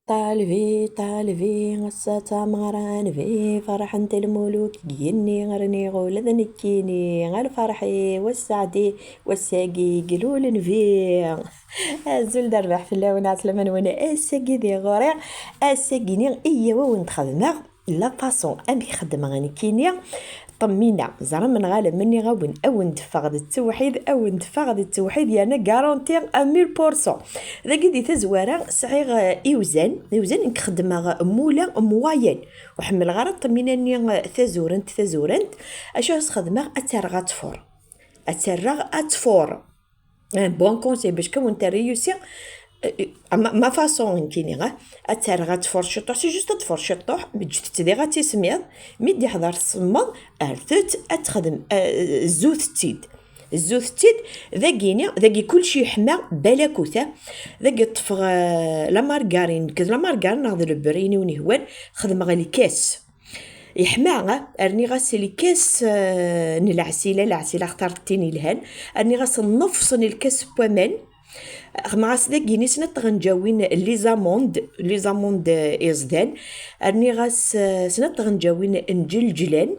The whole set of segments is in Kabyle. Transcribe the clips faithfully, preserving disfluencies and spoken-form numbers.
Talbi, talbi, ass-a d tameɣra n bi, ferḥent lmuluk deg yigenni, rniɣ ula d nekkini, a lferḥ-iw, a sseɛd-iw, ass-agi deg lul n bi. Azul d rrbeḥ fell-awen, ɛeslama-nwen, ass-agi di ɣur-i, ass-agi-ni, iyyaw ad wen-d-xedmeɣ la façon amek xeddmeɣ nekkini. Ṭemmina, ẓer amenɣal am nniɣ-awen, ad wen-d-teffeɣ d ttewḥid, ad wen-d-teffeɣ d ttewḥid, yerna garanti à mille pour cent. Dagi di tazwara sɛiɣ, eh, iwzan, iwzan nekk xeddmeɣ mula moyen. Ur ḥemmleɣ ara ṭemmina-nni, eh, tazurent, tazurent. Acu ad s-xedmeɣ? Ad tt-rreɣ ad tfur. Ad tt-rreɣ ad tfur. Un bon conseil, bac kan wen-terri yusi, eh, eh, ma, ma façon nekkini, eh, ad tt-rreɣ ad tfur ciṭuḥ, c'est juste ad tfur ciṭuḥ, meǧǧet-tt diɣ ad tismiḍ, mi d-iḥḍer tsemmeḍ, rret-tt ad texdem, eh, zzut-tt-id. Zzut-tt-id, dagini, dagi kulci yeḥma, balakut, eh, dagi ṭṭfeɣ, eh, la margarine, nekk d la margarine neɣ d le beurre, ayen i wen-ihwan, xedmeɣ lkas. Yeḥma, eh, rniɣ-as lkas, eh, n leɛsila, leɛsila xtaret tin yelhan, rniɣ-as nnefṣ n lkas n waman, xedmeɣ-as dagini snat tɣenǧawin n les amandes, les amandes, eh, iẓdan, rniɣ-as, eh, snat tɣenǧawin n lǧelǧlan,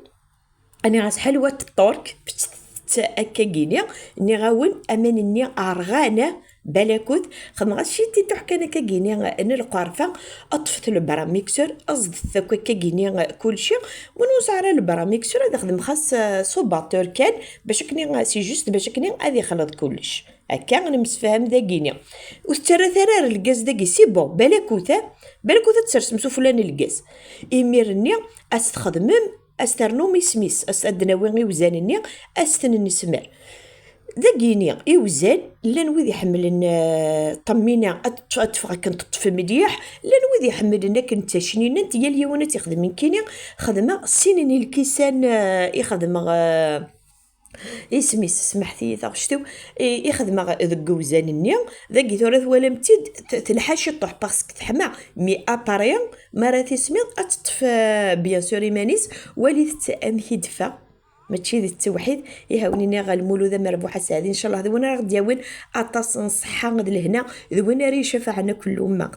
rniɣ-as ḥelwa n Ṭṭurk, fettet-tt akkagini, nniɣ-awen aman-nni rɣan, balakut, xedmeɣ-as ciṭiṭuḥ kan akkagini n lqerfa, ṭṭfet le bras mixeur, aẓdet akk akkagini kulci, win ur nesɛi ara le bras mixeur ad xedmeɣ xas, eh, s ubatteur kan, bac akken, c'est juste bac akken ad ixleḍ kullec. Akka nemsefham dagini. Ur tettarrat ara ar lgaz dagi, c'est bon, balakut, eh? Balakut ad tsersem sufella n lgaz. Imir-nni ad s-txedmem, ad s-ternum isem-is, ad s-, ad d-nawi iwzan-nni, ad s-ten-nesmer. Dagini, iwzan, llan wid iḥemmlen, eh, ṭemmina, ad t-, ad teffeɣ akken teṭṭef mliḥ, llan wid iḥemmlen akken d tacninant, yal yiwen ad tt-ixdem nekkini, xedmeɣ sin n lkisan, eh, i xedmeɣ, eh, isem-is, smeḥt-iyi taɣect-iw, i, i xedmeɣ deg iwzan-nni, dagi tura twalam-tt-id, t-, telḥa ciṭuḥ, parce que teḥma, mais après, mi ara tismiḍ, ad teṭṭef, eh, bien sûr iman-is, walit-tt amek i d-teffeɣ. Mačči d ttewḥid, ihi a wen-iniɣ lmulud amerbuḥ aseɛdi, ncallah d win ara ɣ-d-yawin aṭas n ṣṣeḥḥa d lehna, d win ara icafɛen akk lumma.